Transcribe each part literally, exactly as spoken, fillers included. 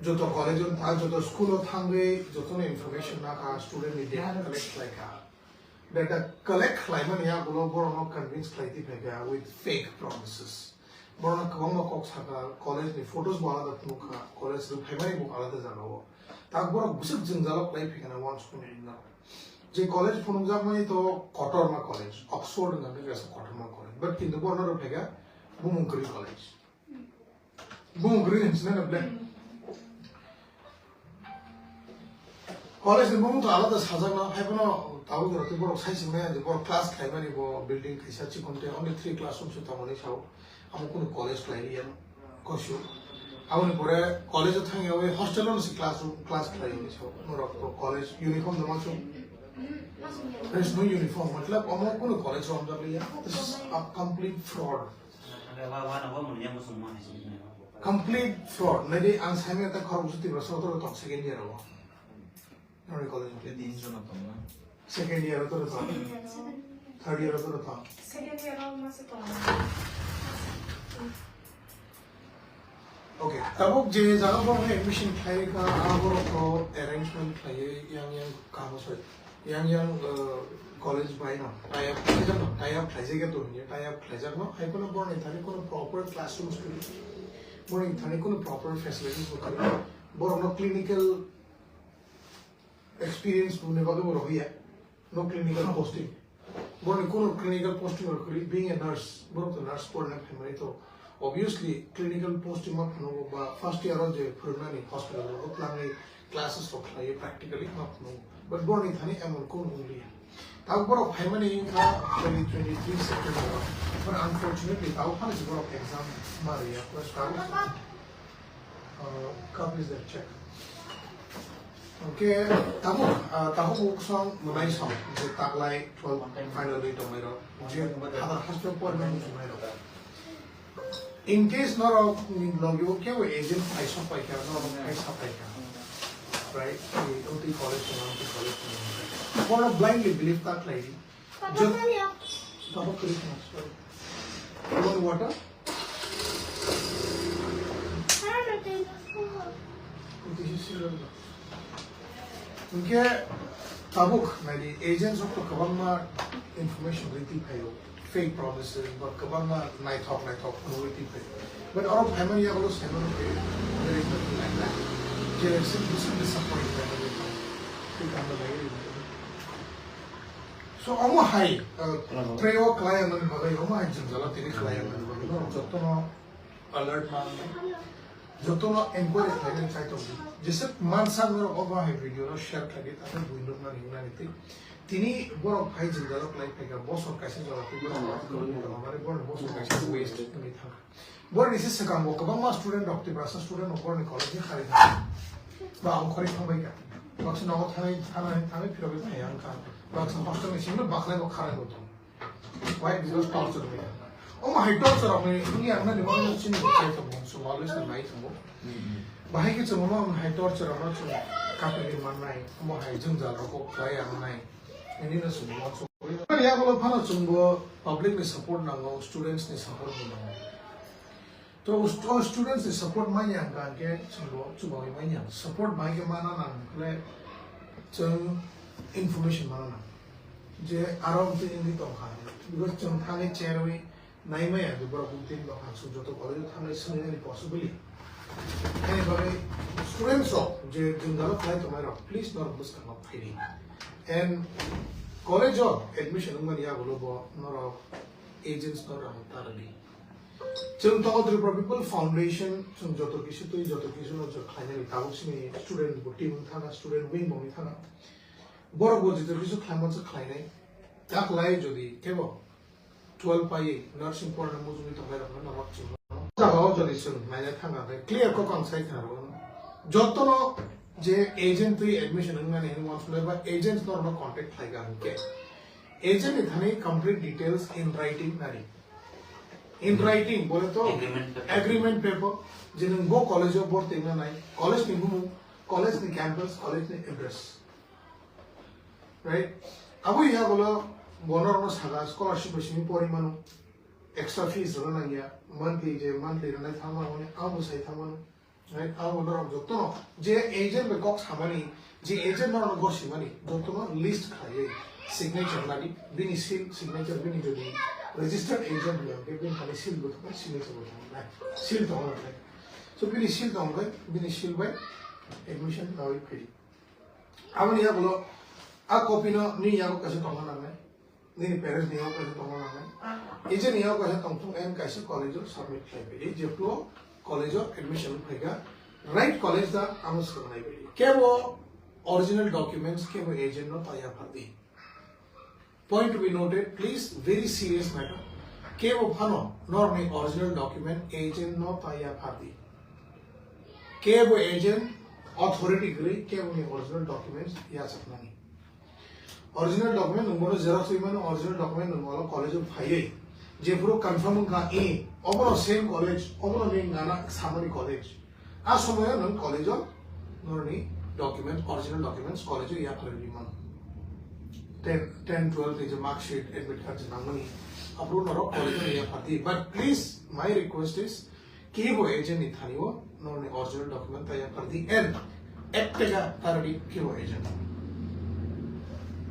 Joto college o thang, joto school o thangwi jotono information nakha, student ni data collect khlaikha. Data collect khlaimani yagulo borokno convince khlai twi phaikha with fake promises. Borokno kwbangma kok sakha, college ni photos bo alada phunukha, college rw phaimani bo alada jagao. Tak borok bwswk jwngjalo khlai phaikha na wansukmani no. Je college phunukjakmani to kotorma college, Oxford wngkha khe kaisa kotorma college. But kintu borokno rw phaikha bumung kwrwi college. Bumung kwrwi hinwi sinai na ble. College ni bumung to alada sajak na, hai phano tabuk rok tei borok sai sing maya je borok class khlaimani bo building kaisa chikon tei only three classroom se tongmani sao. Amo kunu college khlai ya kosu. Aboni pore college o thang yawi hostel o se classroom class khlai ya sao. Norok to college uniform no ma chung. There is no uniform. Matlab amo kunu college ro amjak ya. This is a complete fraud. Complete fraud. Nai di ang sai maya ta khorok busu Tiprasa to tong second year o. Noni college o. Tin jon tong na. Second year o to tong. Third year o to tong. Second year o masa tong. Okay, tabuk je jaga borok admission khlai kha, a borok to arrangement khlai yang yang kamo soi. Yang yang, uh, college bai no, tie up khlaijak no, tie up khlaijak ya to hinya, tie up khlaijak no, hai kono borok ni thani kono proper classrooms kwrwi, borok ni thani kono proper facilities bo kwrwi, borok no clinical experience ni bagwi bo rohya, no clinical posting, borok ni kono clinical posting rok kwrwi, being a nurse, borok to nurse porna phaimani to, obviously clinical posting ma phano ba first year o je phwrwngnani hospital o twlangwi classes rok khlaiwi practically ma phunukgo. But borokni thani emon kunu wngya. Tabuk borok phaimani wngkha twenty twenty-three September o. But unfortunately, tabuk phano se borok exam ma rwya. Plus tabuk, uh, cup is there, check. Hwnkhe tabuk, uh, tabuk bo song mwnai song je taklai twelve final rwi tongnairok, je hadar haste porina muchungnai rok. In case norok ni logi o kebo agent phai sok pai kha, norok phai sa pai kha. Right? Ni O T college tong, O T college tong. Borok blindly believe ta khlai di. Papa, just kani ya? Papa, kiri kha, sorry. You want water? This is serious. Hwnkhe tabuk naidi, agents rok to kwbangma information rwi twi phaio, fake promises ba kwbangma naithok naithok phunugwi twi phaio. But oro phaimani yagulo saimano khe, there is nothing like that. They are simply, simply disappointed by everything. Twi kanda bai rwi. So omo hai, uh, track o khlai wngmani bagwi, omo hai jwngjalo tini khlai wngmani bagwi, no, jotono alert ma wngnai. Jotono enquiry khlainani chai tongdi. Jesa mansa norok obo hai video no share khlaidi, takhai buino nani nani tei. Tini borok phai jwngjalo khlai phaikha, bosor kaisa jora tei borok hamari borok bosor kaisa waste wngwi thangkha. Borok ni se swkang bo kwbangma student rok, Tiprasa student rok borok ni college ni kharwi thangkha. Ba ang khoroi thangbai kha. Baksa nogo thangwi, thangwi, thangwi phirogwi phai ang kha. Baksa hostel ni simi bakhlai bo kharwi bo tongo. Why? Because torture ni. Omo hai torture rok ni wngya wngna ni wngya chini bo kai tongo, so always na nai tongo. Bahai khe chwng omo hai torture rok no chwng kapri mannai, omo hai jwngjal rok kok khlai ya wngnai. Ini no chwng uansuk. Ani yagulo phano chwng bo public ni support nango, students ni support bo nango. To st-, o students ni support manya hwnkha hwnkhe chwng bo chubagwi manya. Support bai khe mana nang khle chwng information mana nang. Je aro wngtwi wngwi tongkha. Because chwng thangwi cherwi nai maya je borok wngtwi wngwi tongkha. Chwng joto college o thangwi swngwi nani possibly. Ani bagwi students rok je jwngjalo khlai tongnai rok, please norok bwskango phaidi. And college o admission wngmani yagulo bo norok agents no rang tarani. Chwng tongo Tripura People Foundation, chwng joto kisu twi, joto kisu no chwng khlainani tabuk sini student bo team wng thana, student wing bo wng thana. Borok bo joto kisu khlaima chwng khlainai. Taklai jodi kebo twelve pai nursing porna mujungwi tongnai rok no norok chwng. Jagao jodi chwng naina thang khe clear kok ang sai khna rw. Jotono je agent twi admission wngnani hinwi uansuknai ba agent norokno contact khlai kha hwnkhe, agent ni thani complete details in writing nari. In writing bole to agreement paper. Agreement paper, je nwng bo college o borti wngna nai, college ni bumung, college ni campus, college ni address. Right? Abo ya bole bo norokno saka scholarship bai simi pori mano, extra fees rwna nangya, monthly je monthly rwnai thangma hwnwi abo sai thangmano. Right? Abo norok jotono je agent bai kok samani, je agent norok gosimani, jotono list khlaiwi signature nani, bini seal signature, bini jodi registered agent bai hwnkhe bini thani seal bo thangkhe, signature bo thangkhe, seal tongo hwnkhe. So bini seal tongkhe, bini seal bai admission nawi phai. Aboni yagulo a copy no nini yago kaisa tongna nangnai, nini parents ni yago kaisa tongna nangnai, agent ni yago kaisa tongthung, and kaisa college o submit khlai bai. Jephru college o admission phaikha, right college da amo swrwngnai bai. Kebo original documents kebo agent no taiya phardi. Point to be noted, please, very serious matter. Kebo phano norokni original document agent no taiya phardi. Kebo agent authority kwrwi keboni original documents yachakmani. Original document nwng bono xerox wi mano, original document nwng olo college o phaiwi jephuru confirm wngkha, e, obono same college, obono nini nana samani college. A somoyo nwng college o norokni document, original documents college o yapharwi mano. Ten, ten, twelve ni je mark sheet, admit card je nangmani, aphuru norok college o yaphardi. But please, my request is, kebo agent ni thani o norokni original document ta yaphardi, and ek taka ta rwdi kebo agent.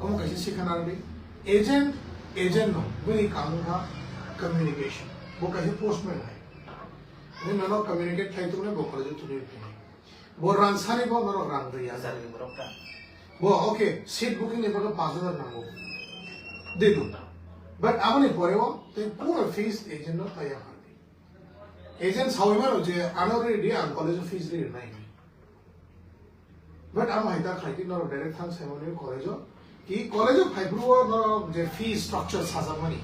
Omo kaisa sikha narwdi, agent, agent no, bini kaam wngkha communication. Bo kaisa postman hai. Nini nono communicate khlai tongmani bo college o tubui phainai. Bo rang sani bo norok rang rwya. Hajar ni borok ta. Bo, okay, seat booking ni bagwi panch hajar nango. They do. But aboni pore o tei pura fees agent no taiya phardi. Agent sawi mano je ano rwdi, ang college o fees rwnai. But amo hai ta khlai di, norok direct thang sai mani college o. Ki college o phai phuru o norok je fee structure sajak mani,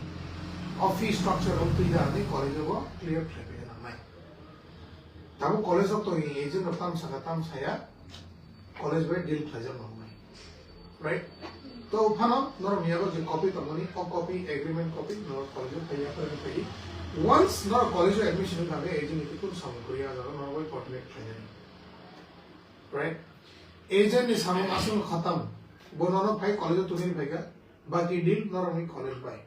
o fee structure o twi da ni college o bo clear khlai pai nangnai. Tabuk college o twi agent rok tam saka tam saya, college bai deal khlai jak nangnai. Right? To phano norok ni yago je copy tong mani, o copy, agreement copy norok college o phai ya, phai phai. Once norok college o admission wngkha khe agent ni kun samung kwrwi, a jaga norok bai coordinate khlai jani. Right? Agent ni samung aswk khatam. Bo nono phai college o tubui phaikha. Baki deal norokni college bai.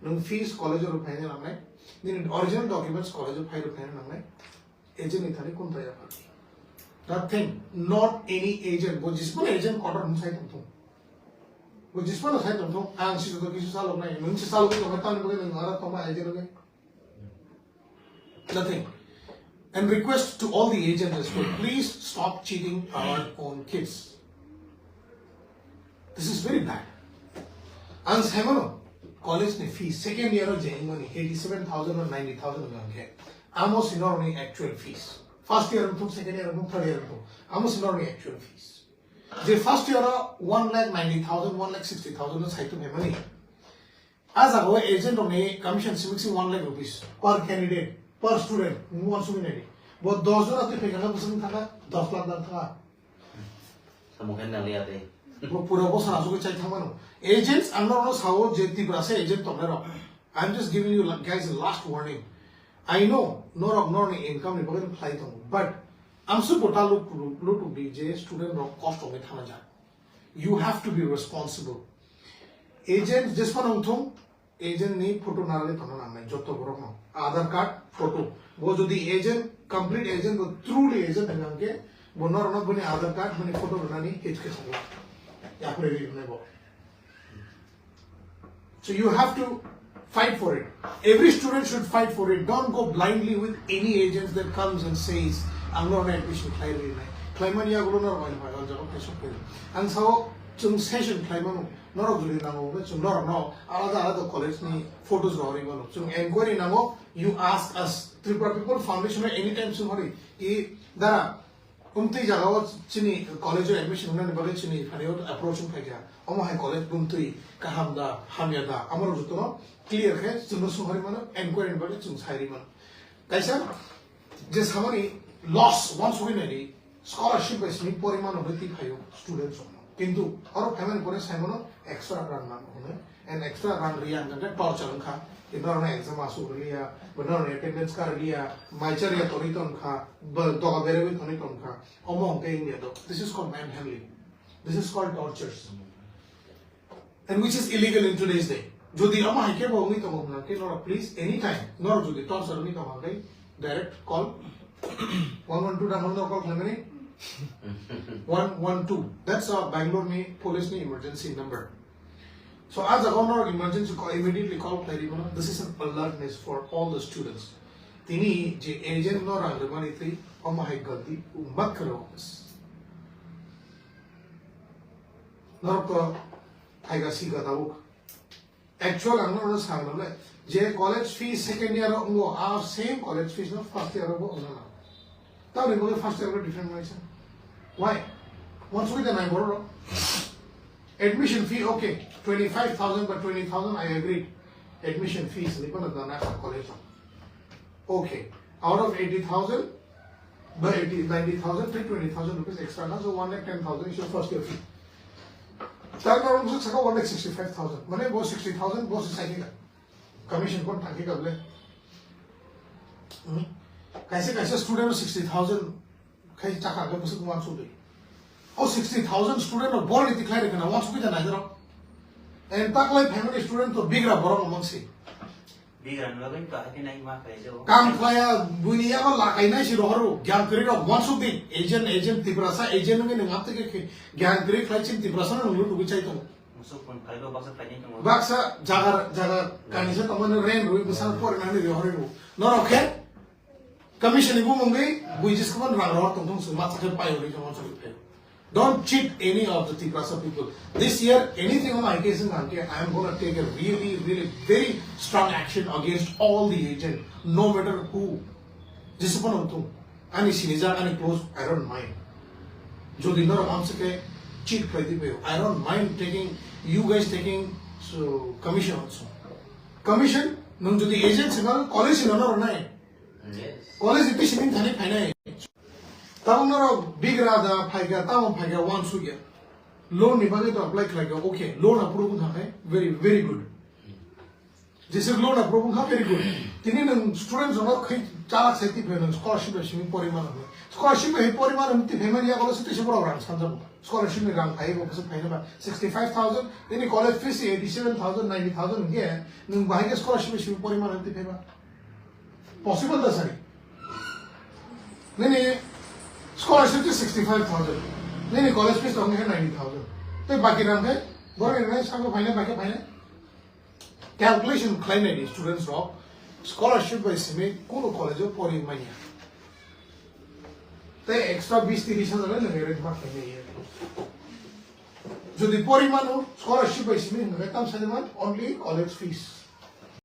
Nwng fees college o rwphaina nangnai. Nini original documents college o phai rwphaina nangnai. Agent ni thani kun taiya phardi. Nothing, not any agent. Bo jismano agent kotor hwn sai tongthung. Bo jismano sai tongthung. Ang si joto kisu salok nai. Nwng si salok tongma tamni bagwi nwng ara tongma agent rwgwi. Nothing. And request to all the agents as well, please stop cheating our own kids. This is very bad. Ang sai mano, college ni fees second year o je wngmani eighty seven thousand or ninety thousand wngkha khe, amo si norokni actual fees. First year wngthung, second year wngthung, third year wngthung, amo si norokni actual fees. Je first year o one lakh ninety thousand, one lakh sixty thousand no sai tong phaimani. A jaga o agent rokni commission simi si one lakh rupees per candidate, per student, nwng uansugwi naidi. Bo dos jona twi phaikha khe bwswk wng thangkha dos lakh dan thangkha. Samung khe nang liya tei. Bo pura bo sana sugwi chai thangmano. Agents ang norokno sao je Tiprasa agent tongnai rok. I'm just giving you la-, guys a last warning. I know norok norokni income ni bagwi khlai tongo, but amsuk bo ta lutuk di je student rok kosto wngwi thangna jak. You have to be responsible. Agent jesmano wngthung, agent ni photo narwgwi tongna nangnai joto borok no. Aadhaar card, photo. Bo jodi agent, complete agent, bo truly agent wngkha khe, bo norokno boni Aadhaar card, boni photo rwnani hit khe sokla. Yapri ri rwnai bo. So you have to fight for it. Every student should fight for it. Don't go blindly with any agents that comes and says, "Ang norokno admission khlai rwi nai." Khlaimani yagulo norok bai bai, o jaga khe sok phai. Ang sao, chwng session khlaimano, norok jodi nango, hwnkhe chwng norokno alada alada college ni photos rohorwi mano. Chwng enquiry nango, you ask us. Tripura People Foundation o anytime chwng hori, i dara, Umtwi jaga o chini college o admission wngnani bagwi chini phaio approach wng phaikha. Omo hai college bumtwi kaham da, hamya da, amorok jotono clear khe chwngno swngharwi mano, enquiry ni bagwi chwng sairwi mano. Kaisa je samani loss uansugwi naidi, scholarship bai simi pori mano hwnwi twi phaio students rokno. Kintu oro phaimani pore saimano extra rang nango hwnwi. And extra rang riya hwnkhe torture wngkha. Norokno exam asuk rwliya, norokno attendance card rwliya, mai chariya torwi tongkha, doga berwi thangwi tongkha. Omo hwnkhe wngya do. This is called manhandling. This is called tortures. And which is illegal in today's day. Jodi omo hai khe bo wngwi tongo hwnkhe norok please anytime norok jodi torture wngwi tongo hwnkhe direct call One one two da no call khlaimani? One one two. That's a Bangalore ni police ni emergency number. So, a jaga o norok emergency call, immediately call khlai rwmano. This is an alertness for all the students. Tini je agent no rang rwmani twi, omo hai galti umat kharo office. Norok to thaiga siga tabuk. Actual ang no sa le, je college fees second year o ngo, a same college fees no first year o bo ono na. Tao ni bo first year o different mai sa. Why? Once we the nai boro. Admission fee, okay, twenty-five thousand by twenty thousand, I agree. Admission fees ni kono dana college. Okay, out of eighty thousand, by eighty, ninety thousand, twenty thousand rupees extra na, so one lakh ten thousand is your first year fee. Tar na rumsa saka one lakh sixty-five thousand, mane bo sixty thousand bo se sai ka. Commission kon thangki ka bole. Hmm? Kaisa kaisa student sixty thousand khai chakha ga busuk wan sudi. O sixty thousand student no bol ni tikhlai rekna wan sudi da naidaro. En taklai family student to bigra borok mangsi. Bigra ni bagwi to haikhe nai ma khlai jago. Kam khlaiya, buini yago lakai nai si rohoro, gyan kwrwi rok wansuk di, agent, agent Tiprasa, agent wngwi nwng amtwi khe gyan kwrwi khlai chin Tiprasa no nungwi nugwi chai tongo. Musuk phone khlai bo baksa khlai nai tongo. Baksa jaga, jaga kani se tongmani rent rwi bwsano pori nani rohori rw. Norok khe commission ni bumung di, buijis khe rang rohor tong thung sung ma chakhe pai ori khe wansuk di. Don't cheat any of the Tiprasa people. This year, anything on my case in Hanke, I am gonna take a really, really very strong action against all the agent, no matter who. Jese phano wngthung, ani sinijak, ani close, I don't mind. Jodi norok amsa khe cheat khlai di phaio, I don't mind taking, you guys taking, so, commission also. Commission, nwng jodi agent se nang college no norok nai. Yes. College ni bisi min thani phainai. Tamo norok bigra da phaikha, tamo phaikha, wansukya. Loan ni bagwi to apply khlaikha, okay. Loan approve wngkha khe, very, very good. Jese loan approve wngkha, very good. Tini nwng student rokno khai chalak sai twi phai nwng scholarship bai simi poriman hwnwi. Scholarship bai poriman hwnwi twi phaimani yago se tisa borok rang sanjak. Scholarship ni rang phai bo bwswk phaina ba sixty five thousand, nini college fees eighty seven thousand, ninety thousand hwnkhe nwng bahai khe scholarship bai simi poriman hwnwi twi phaima. Possible da sari. Nini scholarship je sixty five thousand. Nini college fees tong khe ninety thousand. Tei baki rang khe borok ni nai sango phaina, baki phaina. Calculation khlai nai di students rok scholarship bai simi kuno college o pori manya. Tei extra bis tiris hajar le nang arrange ma khlai nai. Jodi pori mano scholarship bai simi hwnba tam sani man only college fees.